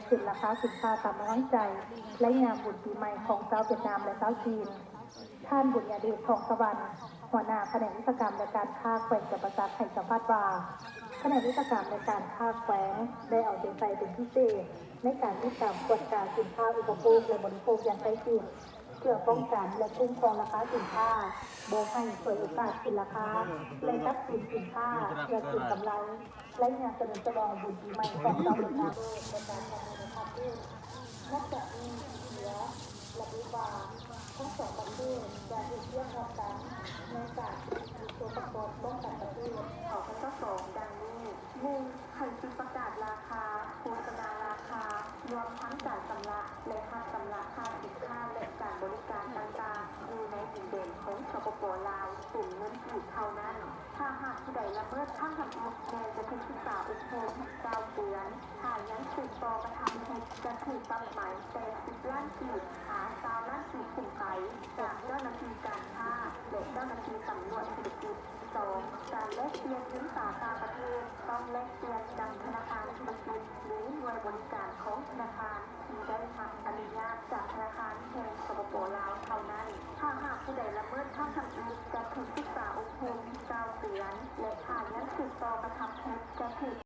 ຂຶ້ນລາຄາສິນຄ້າຕາມກຳລັງໃຈ ໃນຍາມບຸນປີໃໝ່ຂອງຊາວຫວຽດນາມ ແລະ ຊາວຈີນ. ທ່ານ ບຸນຍະເດດ ທອງສະຫວັນ ຫົວໜ້າພະແນກອຸດສາຫະກຳ ແລະ ການຄ້າ ແຂວງຈຳປາສັກ ໃຫ້ສຳພາດວ່າ ພະແນກອຸດສາຫະກຳ ແລະ ການຄ້າແຂວງ ໄດ້ເອົາໃຈໃສ່ເປັນພິເສດ ໃນການຕິດຕາມກວດກາສິນຄ້າອຸປະໂພກ ແລະ ບໍລິໂພກຢ່າງໃກ້ຊິດ ເພື່ອປ້ອງກັນ ແລະ ຄຸ້ມຄອງລາຄາສິນຄ້າ ບໍ່ໃຫ້ສວຍໂອກາດຂຶ້ນລາຄາ ແລະ ກັກຕຸນສິນຄ້າເພື່ອເກັງກຳໄລ ໃນງານສະເຫຼີມສະຫຼອງບຸນປີໃໝ່ຂອງຊາວຫວຽດນາມ. ນອກຈາກນີ້ ອິນເດຍລະບຸວ່າ ທັງສອງປະເທດຈະເຮັດວຽກຮ່ວມກັນໃນການຜະລິດຍຸດໂທປະກອນປ້ອງກັນປະເທດ ສອງພັນຊາວສອງ ດັ່ງນີ້: ໜຶ່ງ ໃຫ້ຈຸດປະກາດລາຄາ, ໂຄສະນາລາຄາ, ລວມທັງການຊຳລະ ແລະ ຮັບຊຳລະຄ່າສິນຄ້າ ແລະ ການບໍລິການຕ່າງໆ ຢູ່ໃນດິນແດນຂອງ ສປປ ລາວ ເປັນເງິນກີບເທົ່ານັ້ນ. ຖ້າຫາກຜູ້ໃດລະເມີດຄັ້ງທຳອິດ ແມ່ນຈະຖືກສຶກສາອົບຮົມ ເກົ້າເດືອນ, ຖ້າຍັງສືບຕໍ່ກະທຳຜິດ ຈະຖືກປັບໃໝແປດສິບລ້ານກີບ ຫາຊາວລ້ານກີບຂຶ້ນໄປ ຈາກເຈົ້າໜ້າທີ່ການຄ້າ ແລະ ເຈົ້າໜ້າທີ່ຕຳຫຼວດທຸລະກິດ. ສອງ ການແລກປ່ຽນເງິນຕາຕ່າງປະເທດ ຕ້ອງແລກປ່ຽນກັບທະນາຄານທຸລະກິດ ຫຼື ໜ່ວຍບໍລິການຂອງທະນາຄານ ທີ່ໄດ້ຮັບອະນຸຍາດຈາກທະນາຄານແຫ່ງ ສປປ ລາວ ເທົ່ານັ້ນ. ຖ້າຫາກຜູ້ໃດລະເມີດຄັ້ງທຳອິດ ຈະຖືກສຶກສາອົບຮົມ ເກົ້າເດືອນ ແລະ ຖ້າຍັງສືບຕໍ່ກະທຳຜິດ ຈະຖືກ